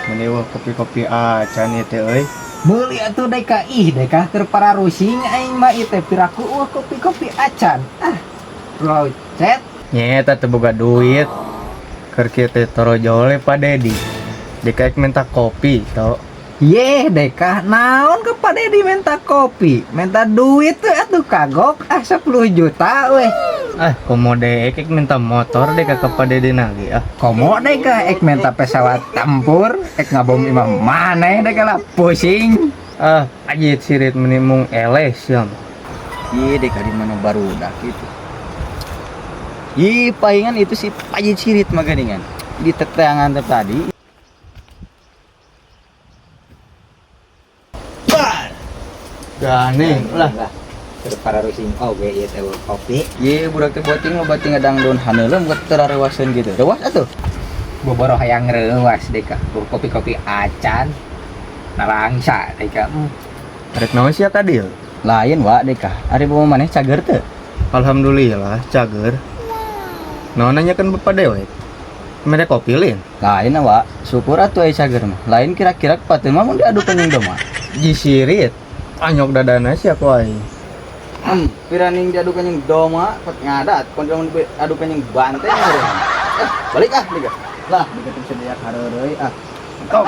Meni euweuh kopi-kopi acan ieu teh euy. Meuli atuh deka ih deka keur pararusing aing mah ieu teh piraku euweuh kopi-kopi acan. Ah, rocet. Nyeta teu boga duit. Keur kieu teh torojole Pak Dedi. Deka ek minta kopi to. Yeh deka naon ke Pak Dedi minta kopi, minta duit tuh atuh kagok ah 10 juta weh. Ah, komo dek ek minta motor deka ke Pak Dedi nage ah. Komo deka ek minta pesawat tempur, ek ngabom imah maneh deka lah pusing. Ah, pajit sirit meni mung eleh sia mah. Ih, deka di mana barudak gitu. Ih, palingan itu si pajit sirit mah geuningan. Di teteangan teh tadi. Gane lah. Terus para rusing oge ieu teh kopi. Ye, budak teh boting mah bating ngadangdon haneulem buat terarewaseun gitu. Rewas atuh. Boboro hayang reuwas deka, kopi-kopi acan. Narangsa deka. Rek naon sia ka dieu? Lain wa deka. Ari bawa maneh cager teu? Alhamdulillah cager. Naon nanyakeun bapak dewek? Mere kopi lin. Lain wa, syukur atuh aya cager mah. Lain kira-kira pateu mah mun diadu jeung doma. Ji sirit. Anyok dadana sia ku aing. Piraning diadukan jeung doma, pot ngadat, kon lamun diadukan jeung banteng meureun. Eh, balik ah deka. Lah, deka teh bisa diak hareureuy ah. Top.